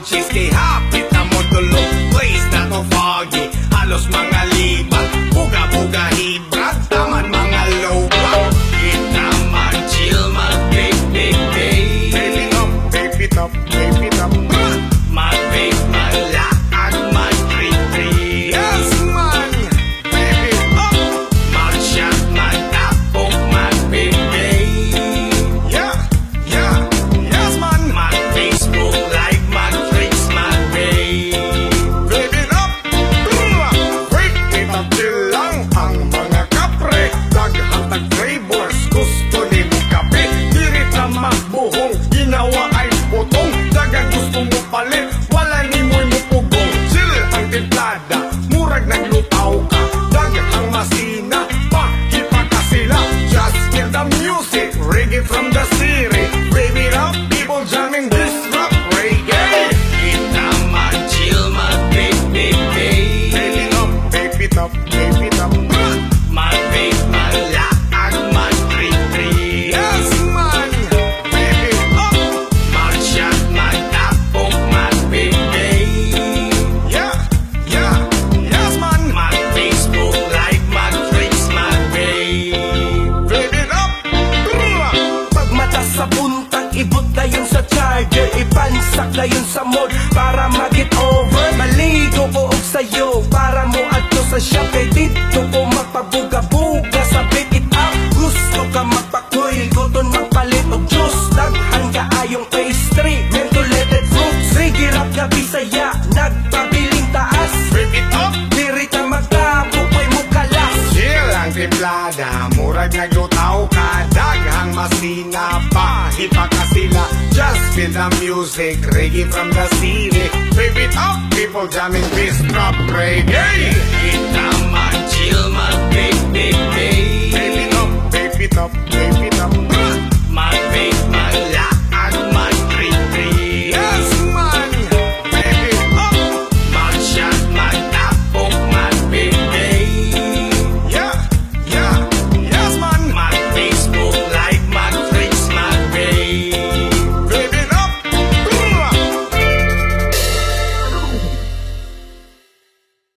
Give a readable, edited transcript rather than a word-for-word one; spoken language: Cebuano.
Mag-chase kay hapit na modulok. Place na to foggy, halos mga libag. Buga-buga hibra, taman mga lowback. Kita mag-chill, mag-vape, vape, vape. Vape it up, vape it up, vape it up. Mag-vape, mag-laag, mag-trip, trip. Yes, man! Vape it up! Mag-shot, mag-tapok, mag-vape, vape. Yeah, yes, man! Mag-Facebook Live, mag-freaks, mag-vape. Vape it up! Vape it up, chill lang ang mga kapre. Daghang tag flavors, gusto nimo kape. Diri ta magbuhong, ginawa ay putong. Daghang gusto mo palit, wala nimoy mupugong. Chill ang timplada, murag naglutaw ka. Daghang masina, pahipa ka sila. Just feel the music, reggae from the city. Vape it up, people jamming this rock reggae. Kita mag-chill, mag-vape, vape, vape. Vape it up, vape it up, vape it up. Mag-vape, mag-laag, mag-trip, trip. Yes, man! Vape it up! Mag-shot, mag-tapok, mag-vape, vape. Yeah, yes, man! Mag-Facebook Live, mag-freaks, mag-vape. Vape it up! Pagmata sa buntag, ibot dayon sa charger. Ipansak dayon sa mall para mag-get over. Maligo ko og sayo para mo adto sa shop. Kay dito ko magpabuga-buga sa vape it up. Gusto ka magpakoy, guton magpalit og juice. Daghan kaayong pastry, mentholated fruits. Reggae rap nga Bisaya, nagpabiling taas. Vape it up! Diri ta magtabok, way mukalas. Chill ang timplada, murag naglutaw ka. Daghang masina pa, hipa ka sila. Just feel the music, reggae from the city. Vape it up, people jamming this drop reggae. Kita mag-chill, mag-vape, vape, vape. Vape it up, vape it up, vape it up. Mag-vape, mag-laag.